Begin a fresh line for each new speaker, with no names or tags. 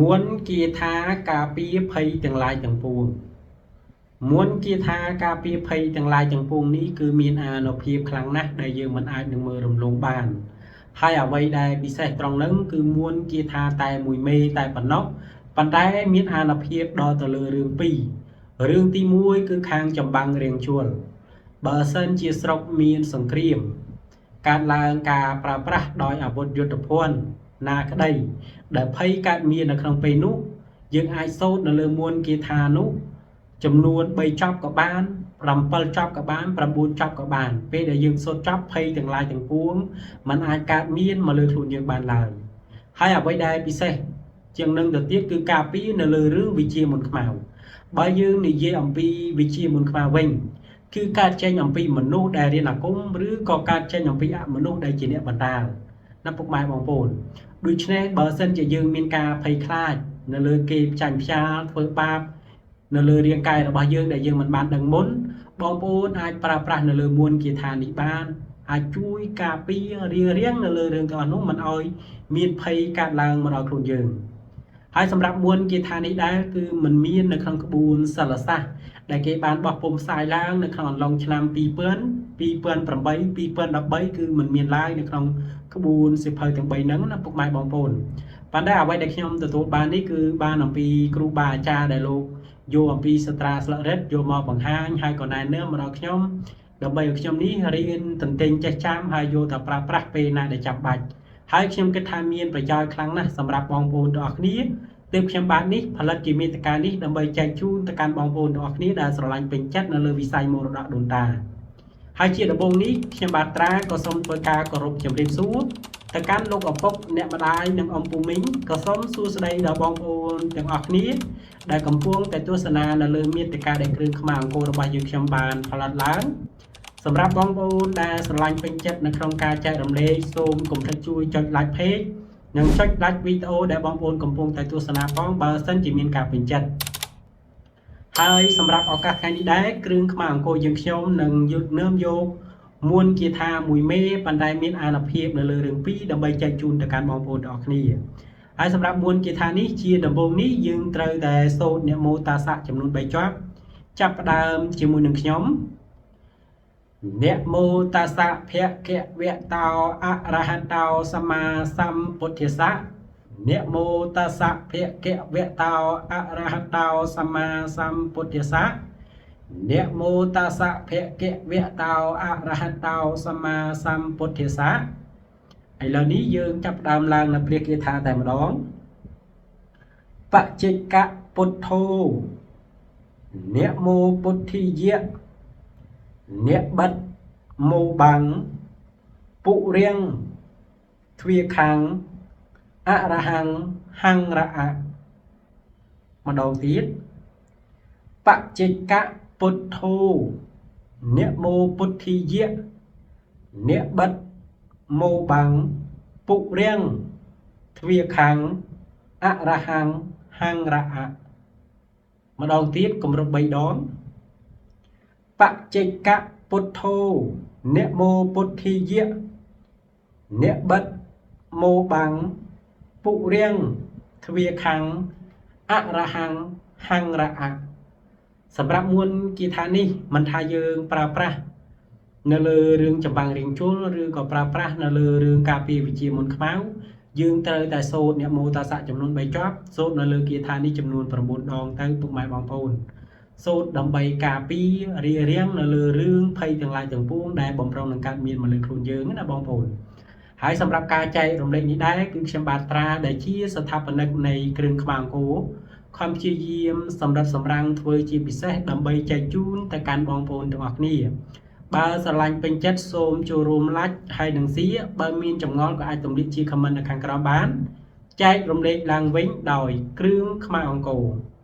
មន្តគាថាការពារភ័យទាំងឡាយទាំងពួងមន្តគាថាការពារភ័យទាំងឡាយទាំងពួងនេះគឺមានអានុភាពខ្លាំងណាស់ដែលយើងមិនអាចនឹងមើលរំលងបានហើយអ្វីដែលពិសេសត្រង់ហ្នឹងគឺមន្តគាថាតែមួយមេតែប៉ុណ្ណោះប៉ុន្តែមានអានុភាពដល់ទៅលើរឿងពីររឿងទី1គឺខាងចម្បាំងរៀងជួលបើសិនជាស្រុកមានសង្គ្រាមកើតឡើងការប្រើប្រាស់ដោយអាវុធយុទ្ធភ័ណ្ឌណាក្តីដែលភ័យកើតមាននៅក្នុងពេលនោះយើងអាចសូត្រនៅលើមន្តគាថានោះចំនួន3ចប់ក៏បាន7ចប់ក៏បាន9ចប់ក៏បានពេលដែលយើងសូត្រចប់ភ័យទាំងឡាយទាំងពួងมันអាចកើតមានមកលើខ្លួនយើងបានឡើយហើយអ្វីដែលពិសេសជាងនឹងទៅទៀតគឺការពារនៅលើរឿងវិជាមន្តខ្មៅបើយើងនិយាយអំពីវិជាមន្តខ្មៅវិញគឺកើតចេញអំពីមនុស្សដែលរៀនអាគមឬក៏កើតចេញអំពីអមនុស្សដែលជាអ្នកបណ្ដាលណាពុកម៉ែបងប្អូនដូច្នេះបើសិនជាយើងមានការភ័យខ្លាចនៅលើគេចាញ់ផ្ចាលធ្វើបាបនៅលើរាងកាយរបស់យើងដែលយើងមិនបានដឹងមុនបងប្អូនអាចប្រើប្រាស់នៅលើមន្តគាថានេះបានអាចជួយការពាររារាំងនៅលើរឿងទាំងអស់នោះមិនឲ្យមានភ័យកើតឡើងមកដល់ខ្លួនយើងហើយសម្រាប់មន្តគាថានេះដែរគឺมันមាននៅក្នុងក្បួនសិលសាស្ត្រដែលគេបានបោះពុម្ពផ្សាយឡើងនៅក្នុងអំឡុងឆ្នាំ2000 2008 2013គឺมันមានឡើយនៅក្នុងក្បួនសៀវភៅទាំង3ហ្នឹងណាពុកម៉ែបងប្អូនប៉ុន្តែអ្វីដែលខ្ញុំទទួលបាននេះគឺបានអំពីគ្រូបាអាចារ្យដែលលោកយកអំពីសត្រាស្លឹករឹតយកមកបង្ហាញហើយក៏ណែនាំមកដល់ខ្ញុំដើម្បីឲ្យខ្ញុំនេះរៀនទន្ទិញចេះចាំហើយយកទៅប្រើប្រាស់ពេលណាដែលចាំបាច់ហើយខ្ញុំគិតថាមានប្រយោជន៍ខ្លាំងណាស់សម្រាប់បងប្អូនទាំងអស់គ្នាទើបខ្ញុំបាទនេះផលិតជាមាតិកានេះដើម្បីចែកជូនទៅកាន់បងប្អូនទាំងអស់គ្នាដែលស្រឡាញ់ពេញចិត្តនៅលើវិស័យមរតកដូនតាហើយជាដំបូងនេះខ្ញុំបាទត្រាក៏សូមធ្វើការគោរពជម្រាបសួរទៅកាន់លោកឪពុកអ្នកម្ដាយនិងអំពូមីងក៏សូមសួស្តីដល់បងប្អូនទាំងអស់គ្នាដែលកំពុងតែទស្សនានៅលើមាតិកាដែលគ្រឿងខ្មៅអង្គររបស់យើងខ្ញុំបានផលិតឡើងសម្រាប់បងប្អូនដែលស្រឡាញ់ពេញចិត្តនៅក្នុងការចែករំលែកសូមកុំភ្លេចជួយចុច like page និងចុច like វីដេអូដែលបងប្អូនកំពុងតែទស្សនាផងបើសិនជាមានការពេញចិត្តហើយសម្រាប់ឱកាសថ្ងៃនេះដែរគ្រឿងខ្មៅអង្គរយើងខ្ញុំនឹងយកនឹមយកមួនគាថាមួយមេប៉ុន្តែមានអានុភាពនៅលើរឿងពីរដើម្បីចែកជូនទៅកាន់បងប្អូនទាំងអស់គ្នាហើយសម្រាប់មួនគាថានេះជាដំបូងនេះយើងត្រូវតែសូត្រនមោតាសៈចំនួន3ជាប់ចាប់ផ្ដើមជាមួយនឹងខ្ញុំនមោតាសៈភគវៈតោអរហតោសម្មាសម្ពុទ្ធស្សៈនមោតាសៈភគវៈតោអរហតោសម្មាសម្ពុទ្ធស្សៈនមោតាសៈភគវៈតោអរហតោសម្មាសម្ពុទ្ធស្សៈឥឡូវនេះយើងចាប់ផ្ដើមឡើងនៅព្រះគាថាតែម្ដងបច្ចេកពុទ្ធោនមោពុទ្ធិយៈអ្នកបិទមោបាំងពុរៀងទ្វាខាងអរហង្គហង្រៈម្ដងទៀតបច្ចេកពុទ្ធោនមោពុទ្ធិយៈអ្នកបិទមោបាំងពុរៀងទ្វាខាងអរហង្គហង្រៈម្ដងទៀតគម្រប់3ដងបច្ចេកពុទ្ធោនមោពុទ្ធិយៈអ្នកបិទមោបាំងពុរៀងទ្វាខាងអរហង្គហង្រៈសម្រាប់មួនគាថានេះមិនថាយើងប្រើប្រាស់នៅលើរឿងចម្បាំងរៀងជុលឬក៏ប្រើប្រាស់នៅលើរឿងការពារវិជាមន្តខ្មៅយើងត្រូវតែសូត្រនមោតាសៈចំនួន3ជាប់សូត្រនៅលើគាថានេះចំនួន9ដងទៅពុកម៉ែបងប្អូនសូត្រដើម្បីការពាររារាំងនៅលើរឿងភ័យទាំងឡាយទាំងពួងដែលបំរុងនឹងកើតមានមកលើខ្លួនយើងណាបងប្អូនហើយសម្រាប់ការចែករំលែកនេះដែរគឺខ្ញុំបាទត្រាដែលជាស្ថាបនិកនៃគ្រឿងខ្មៅអង្គរខំព្យាយាមសម្រាប់សម្រាំងធ្វើជាពិសេសដើម្បីចែកជូនទៅកាន់បងប្អូនទាំងអស់គ្នាបើស្រឡាញ់ពេញចិត្តសូមចូលរួម like ហើយនិង share បើមានចម្ងល់ក៏អាចទម្លាក់ជា comment នៅខាងក្រោមបានចែករំលែកឡើងវិញដោយគ្រឿងខ្មៅអង្គរ។